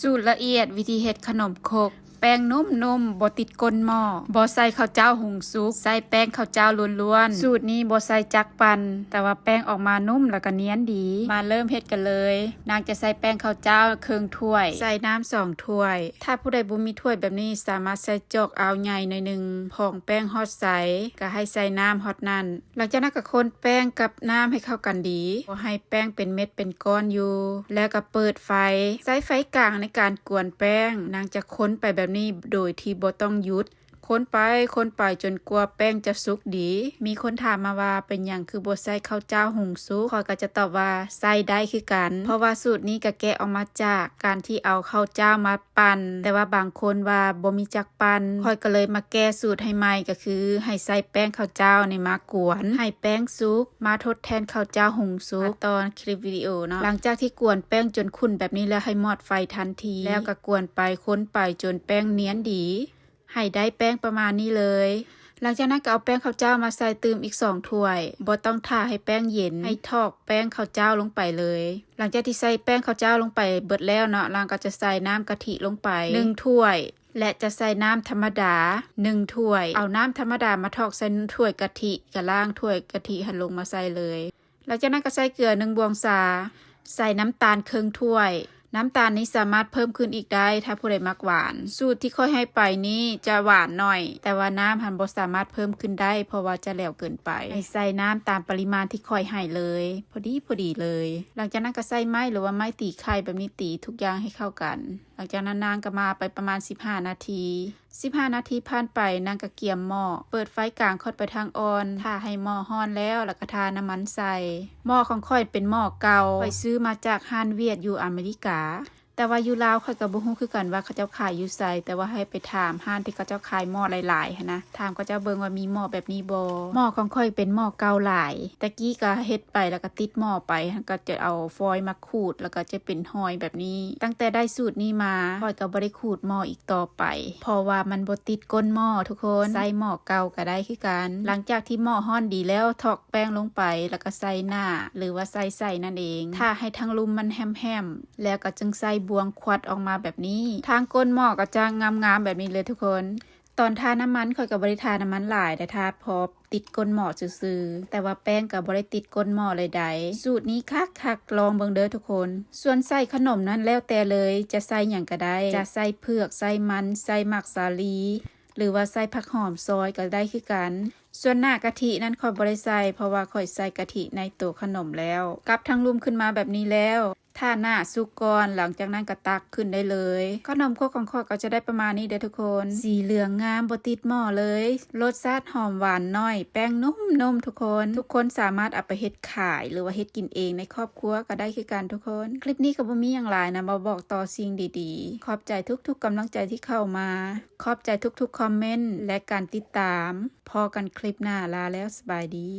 ສູດລະອຽດ ວິທີເຮັດຂະໜົມຄົກ ແປ້ງນຸ້ມໆ ບໍ່ຕິດກົ້ນໝໍ້ ບໍ່ໃສ່ເຂົ້າເຈົ້າຫຸງສຸກ ໃຊ້ແປ້ງເຂົ້າເຈົ້າລ້ວນໆ. ສູດນີ້ບໍ່ໃສ່ຈັກປັ່ນ ແຕ່ວ່າແປ້ງອອກມານຸ້ມ ແລ້ວກໍນຽນດີ. ມາເລີ່ມເຮັດກັນເລີຍ. ນາງຈະໃສ່ແປ້ງເຂົ້າເຈົ້າເຄິ່ງຖ້ວຍ ໃສ່ນ້ຳສອງຖ້ວຍ. ຖ້າຜູ້ໃດບໍ່ມີຖ້ວຍແບບນີ້ ສາມາດໃສ່ຈອກອາວໃຫຍ່ໜ້ອຍໜຶ່ງ ພອງແປ້ງຮອດໃສ ກໍໃຫ້ໃສ່ນ້ຳຮອດນັ້ນ. ຫຼັງຈາກນັ້ນກໍຄົນແປ້ງກັບນ້ຳໃຫ້ເຂົ້າກັນດີ ບໍ່ໃຫ້ແປ້ງເປັນເມັດເປັນກ້ອນຢູ່ ແລ້ວກໍເປີດໄຟ ໃຊ້ໄຟກາງໃນການກວນແປ້ງ. ນາງຈະຄົນໄປແບບນີ້ໂດຍທີ່ບໍ່ຕ້ອງຢຸດ ຄົນໄປ ຄົນໄປຈົນກວ່າແປ້ງຈະສຸກດີ. ມີຄົນຖາມມາວ່າ ເປັນຫຍັງຄືບໍ່ໃສ່ເຂົ້າເຈົ້າຫຸງສຸກ? ຂ້ອຍກໍຈະຕອບວ່າ ໃສ່ໄດ້ຄືກັນ ເພາະວ່າສູດນີ້ກໍແກະອອກມາຈາກການທີ່ເອົາເຂົ້າເຈົ້າມາ ປັ່ນ ແຕ່ວ່າບາງຄົນວ່າບໍ່ມີຈັກປັ່ນ ຂ້ອຍກໍເລີຍມາແກ້ສູດໃຫ້ໃໝ່ ກໍຄືໃຫ້ໃສ່ແປ້ງເຂົ້າເຈົ້ານີ້ມາກວນ ໃຫ້ແປ້ງສຸກ ມາທົດແທນເຂົ້າເຈົ້າຫຸງສຸກ. ຕອນຄລິບວິດີໂອເນາະ. ຫຼັງຈາກທີ່ກວນແປ້ງຈົນຂຸ້ນແບບນີ້ແລ້ວ ໃຫ້ມອດໄຟທັນທີ ແລ້ວກໍກວນໄປຄົນໄປຈົນແປ້ງນຽນດີ ໃຫ້ໄດ້ແປ້ງປະມານນີ້ເລີຍ. ຫຼັງຈາກນັ້ນກໍເອົາແປ້ງເຂົ້າເຈົ້າມາໃສ່ຕື່ມອີກສອງຖ້ວຍ ບໍ່ຕ້ອງຖ້າໃຫ້ແປ້ງເຢັນ ໃຫ້ຖອກແປ້ງເຂົ້າເຈົ້າລົງໄປເລີຍ. ຫຼັງຈາກທີ່ໃສ່ແປ້ງເຂົ້າເຈົ້າລົງໄປເບິດແລ້ວເນາະ ລາງກໍຈະໃສ່ນ້ຳກະທິລົງໄປໜຶ່ງຖ້ວຍ ແລະ ຈະໃສ່ນ້ຳທຳມະດາໜຶ່ງຖ້ວຍ. ເອົານ້ຳທຳມະດາມາຖອກໃສ່ຖ້ວຍກະທິ ກະລ້າງຖ້ວຍກະທິຫັ້ນລົງມາໃສ່ເລີຍ. ຫຼັງຈາກນັ້ນກໍໃສ່ເກືອໜຶ່ງບ່ວງຊາ ໃສ່ນ້ຳຕານເຄິ່ງຖ້ວຍ. ນ້ຳຕານນີ້ສາມາດເພີ່ມຂຶ້ນອີກໄດ້ ຖ້າຜູ້ໃດມັກຫວານ. ສູດທີ່ຂ້ອຍໃຫ້ໄປນີ້ຈະຫວານໜ້ອຍ ແຕ່ວ່ານ້ຳຫັ້ນບໍ່ສາມາດເພີ່ມຂຶ້ນໄດ້ ເພາະວ່າຈະແຫຼວເກີນໄປ. ໃຫ້ໃສ່ນ້ຳຕາມປະລິມານທີ່ຂ້ອຍໃຫ້ເລີຍ ພໍດີ ພໍດີເລີຍ. ຫຼັງຈາກນັ້ນກໍໃສ່ໄມ້ ຫຼືວ່າໄມ້ຕີໄຂ່ແບບນີ້ ຕີທຸກຢ່າງໃຫ້ເຂົ້າກັນ. ຫຼັງຈາກນັ້ນນາງກໍມາໄປປະມານສິບຫ້ານາທີ. ສິບຫ້ານາທີຜ່ານໄປ ນາງກໍກຽມໝໍ້ ເປີດໄຟກາງຄ່ອຍໄປທາງອ່ອນ ຖ້າໃຫ້ໝໍ້ຮ້ອນແລ້ວ ແລ້ວກໍທານ້ຳມັນໃສ່. ໝໍ້ຂອງຂ້ອຍເປັນໝໍ້ເກົ່າ ຂ້ອຍຊື້ມາຈາກຮ້ານຫວຽດຢູ່ອາເມລິກາ ແຕ່ວ່າຢູ່ລາວຂ້ອຍກໍບໍ່ຮູ້ຄືກັນວ່າເຂົາເຈົ້າຂາຍຢູ່ໃສ ແຕ່ວ່າໃຫ້ໄປຖາມຮ້ານທີ່ເຂົາເຈົ້າຂາຍໝໍ້ຫຼາຍໆຫັ້ນນະ ຖາມເຂົາເຈົ້າເບິ່ງວ່າມີໝໍ້ແບບນີ້ບໍ່. ໝໍ້ຂອງຂ້ອຍເປັນໝໍ້ເກົ່າຫຼາຍ ແຕ່ກີ້ກໍເຮັດໄປ ແລ້ວກໍຕິດໝໍ້ໄປ ກໍຈະເອົາຟອຍມາ ຂູດ ແລ້ວກໍຈະເປັນຮອຍແບບນີ້. ຕັ້ງແຕ່ໄດ້ສູດນີ້ມາ ຂ້ອຍກໍບໍ່ໄດ້ຂູດໝໍ້ອີກຕໍ່ໄປ ເພາະວ່າມັນບໍ່ຕິດກົ້ນໝໍ້ທຸກຄົນ. ໃຊ້ໝໍ້ເກົ່າກໍໄດ້ຄືກັນ. ຫຼັງຈາກທີ່ໝໍ້ຮ້ອນດີແລ້ວ ຖອກແປ້ງລົງໄປ ແລ້ວກໍໃສ່ໜ້າ ຫຼືວ່າໃສ່ໄສ້ນັ້ນເອງ ຖ້າໃຫ້ທັງລຸ່ມມັນແຮມໆ ແລ້ວກໍຈຶ່ງໃສ່ບ່ວງຂວັດອອກມາແບບນີ້. ທາງກົ້ນໝໍ້ກໍຈະງາມໆແບບນີ້ເລີຍທຸກຄົນ. ຕອນທານ້ຳມັນ ຂ້ອຍກໍບໍ່ໄດ້ທານ້ຳມັນຫຼາຍ ແຕ່ທາພໍ ຕິດກົ້ນໝໍ້ຊື່ໆ ແຕ່ວ່າແປ້ງກໍບໍ່ໄດ້ຕິດກົ້ນໝໍ້ເລີຍໃດ. ສູດນີ້ຄັກໆ ລອງເບິ່ງເດີທຸກຄົນ. ສ່ວນໃສ່ຂະໜົມນັ້ນແລ້ວແຕ່ເລີຍ ຈະໃສ່ຫຍັງກໍໄດ້ ຈະໃສ່ເຜືອກ ໃສ່ມັນ ໃສ່ໝາກສາລີ ຫຼືວ່າໃສ່ຜັກຫອມຊອຍກໍໄດ້ຄືກັນ. ສ່ວນໜ້າກະທິນັ້ນຂ້ອຍບໍ່ໄດ້ໃສ່ ເພາະວ່າຂ້ອຍໃສ່ກະທິໃນໂຕຂະໜົມແລ້ວ. ກັບທັງລຸ່ມຂຶ້ນມາແບບນີ້ແລ້ວ ຖ້າໜ້າສຸກກ່ອນ ຫຼັງຈາກນັ້ນກໍຕັກຂຶ້ນໄດ້ເລີຍ. ຂະໜົມຄົກຂອງຂ້ອຍກໍຈະໄດ້ປະມານນີ້ເດີທຸກຄົນ. ສີເຫຼືອງງາມ ບໍ່ຕິດໝໍ້ເລີຍ. ລົດຊາດຫອມຫວານໜ້ອຍ ແປ້ງນຸ້ມໆ ທຸກຄົນ. ທຸກຄົນສາມາດເອົາໄປເຮັດຂາຍ ຫຼືວ່າເຮັດກິນເອງໃນຄອບຄົວກໍໄດ້ຄືກັນທຸກຄົນ. ຄລິບນີ້ກໍບໍ່ມີຫຍັງຫຼາຍນະ ມາບອກຕໍ່ສິ່ງດີໆ. ຂອບໃຈທຸກໆກຳລັງໃຈທີ່ເຂົ້າມາ. ຂອບໃຈທຸກໆຄອມເມັນ ແລະ ການຕິດຕາມ. ພໍ້ກັນຄລິບໜ້າ. ລາແລ້ວ ສະບາຍດີ.